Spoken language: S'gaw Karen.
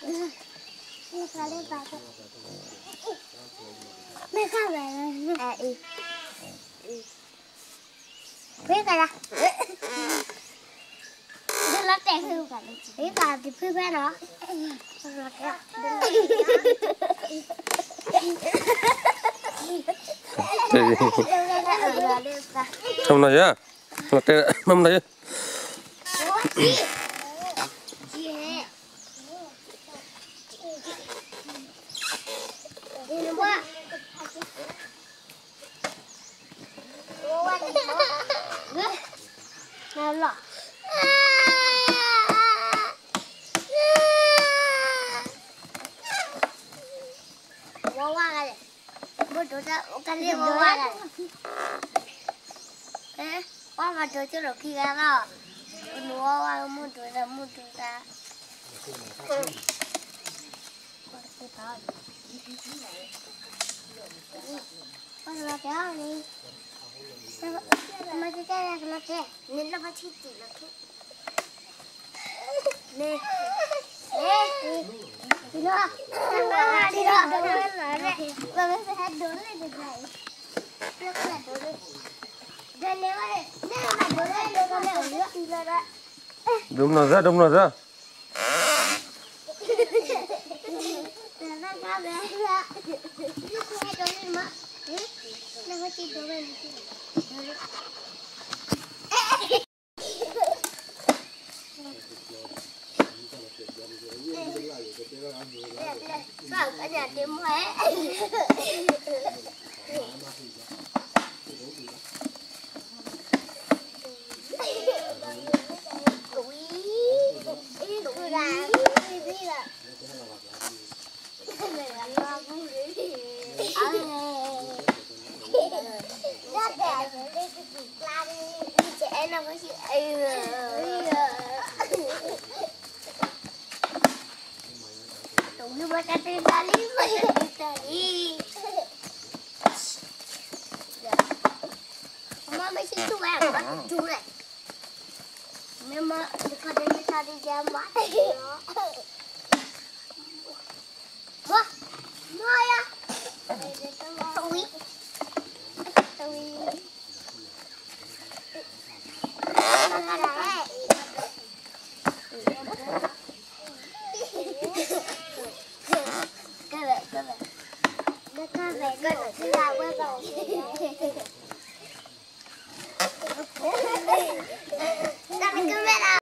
မ့ၢ်ခါဝဲ, အ့, ဖဲကလါ, ဒုလီၤတဲာ်ဖဲ, ဖဲကလါတဖုဖဲနီၤ, မနုၤယဲ, လီၤတဲာ်, မနုၤယဲ. ဝါဝါဂၤလဲၣ်, ဘိၣ်ဒိၣ်တၢ် ကလ့ဝါဝါဂၤလဲၣ်, ပှၤမၤဒိၣ်ကၠိလိာ်ခံဂၤလီၤ, နဝါဝါမုၢ်ဒိၣ်တၢ်မုၢ်ဒိၣ်တၢ်, ပှၤကတဲအီၤန့ၣ်, ပှၤကတဲအီၤန့ၣ်, မၤကတဲယၤကလီၤတဲ, နလၢပှၤဆံတံၢ်လီၤခဲ, ဒိၣ်မနုၤသၢ ဒိၣ်မနုၤသၢ, တဝံၤဘၣ်တၢ်တတၢ်လံ ဘၣ်တၢ်တတၢ်လံ, မ့ၢ်မ့ၢ်ဆံၣ်ထူၣ်ဝဲ မ့ၢ်ထူၣ်လဲၣ်, မ့ၢ်မ့ၢ်တခီတမ့ၢ်ထီၣ်တယါမး, ဝါ, မ့ၢ်ယါ, တဝံၤ, တဝံၤ, မ့ၢ်ခါလဲၣ်.